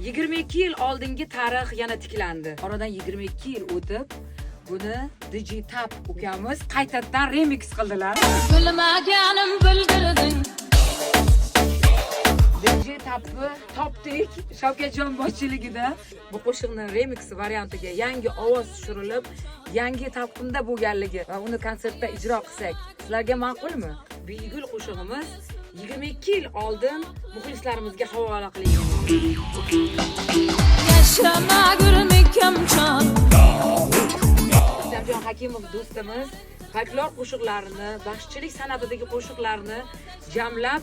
22 yil oldingi tarix yana tiklandi. Oradan 22 yil o'tib, buni DJ Tab ukamiz qaytadan remix qildilar. Bilmaganim bildirding. DJ Tabni topdik. Shavkatjon boshchiligida bu qo'shiqni remix variantiga yangi ovoz tushirilib, yangi talqinda bo'lganligi va uni konsertda ijro qilsak, sizlarga ma'qulmi? Biyigul qo'shig'imiz 22 yil oldin muxlislarimizga havola qilingan. Yashamagur kamchon. Rustamjon Hakimov do'stimiz folklor qo'shiqlarini, baxshichilik san'atidagi qo'shiqlarni jamlab,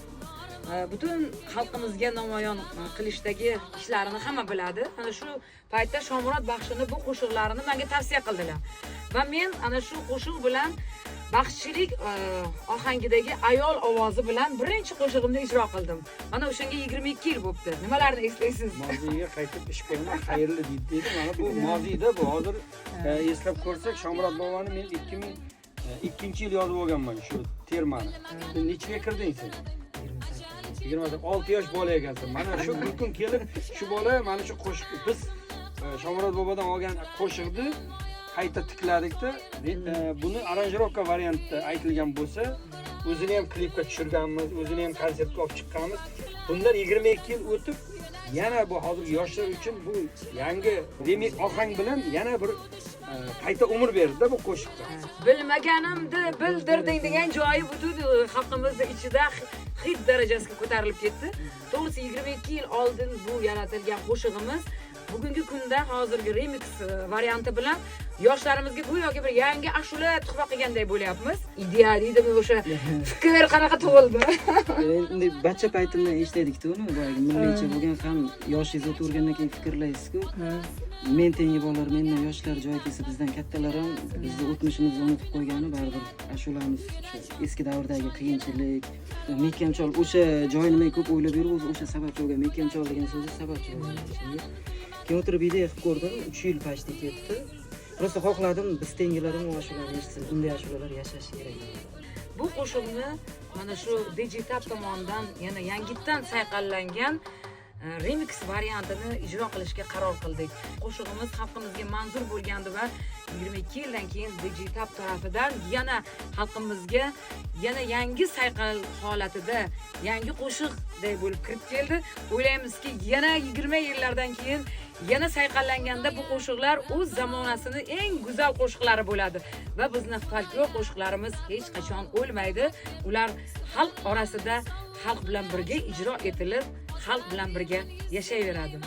butun xalqimizga namoyon qilishdagi ishlarini hamma biladi. Ana shu paytda Shomurod baxshini bu qo'shiqlarini menga tavsiya qildilar va men ana shu qo'shiq bilan baxshichilik ohangidagi ayol ovozi bilan birinchi qo'shig'imni ijro qildim. Mana o'shanga 22 yil bo'libdi. Nimalarni eslaysiz? Moziyga qaytib ish ko'rma xayrli deydi deydi. Mana bu moziyda, bu hozir eslab ko'rsak, Shomurod boboni men 2002-yil yozib olganman shu termani. Sen nechiga kirding sen? 26 yosh bola ekansan. Mana shu bir kun kelib shu bola mana shu qo'shiq, biz Shomurod bobodan olgan qo'shiqni qayta tikladikda, buni aranjirovka variantda aytilgan bo'lsa, o'zini ham klipga tushirganmiz, o'zini ham konsertga olib chiqqanmiz. Bundan 22 yil o'tib, yana bu hozirgi yoshlar uchun bu yangi remix ohang bilan yana bir qayta umr berdida bu qo'shiqqa. "Bilmaganimni bildirding" degan joyi butun xalqimizni ichida hit darajasiga ko'tarilib ketdi. To'g'risi, 22 yil oldin bu yaratilgan qo'shig'imiz bugungi kunda hozirgi remix varianti bilan yoshlarimizga go'yoki bir yangi ashula tuhfa qilganday bo'lyapmiz. Ideya deydimi, o'sha fikr qanaqa tug'ildi? Endi bacha paytimdan eshitadikda uni, boyagi milliycha bo'lgan ham. Yoshingiz o'tavergandan keyin fikrlaysizku, men tengi bolalar, mendan yoshlar joyi kelsa, bizdan kattalar ham bizni o'tmishimizni unutib qo'ygani, baribir ashulamiz o'sha eski davrdagi qiyinchilik. Mehkam chol, o'sha joyini men ko'p o'ylab yurib, o'zi o'sha sababchi bo'lgan. Mehkam chol degan so'zi sababchi bo'lgan shunga. Keyin o'tirib ideya qilib ko'rdim, 3 yil почти ketdi. Просто xohladim, biz tengilarim u ashulani eshitsin, unday ashulalar yashashi kerak. Bu qo'shiqni mana shu DJ Tab tomonidan yana yangitdan sayqallangan remix variantini ijro qilishga qaror qildik. Qo'shig'imiz xalqimizga manzur bo'lgandi va 22 yildan keyin DJ Tab tarafidan yana xalqimizga yana yangi sayqal holatida, yangi qo'shiqday bo'lib kirib keldi. O'ylaymizki, yana 20 yillardan keyin yana sayqallanganda bu qo'shiqlar o'z zamonasini eng go'zal qo'shiqlari bo'ladi va bizni folklor qo'shiqlarimiz hech qachon o'lmaydi. Ular xalq orasida, xalq bilan birga ijro etilib, xalq bilan birga yashayveradi.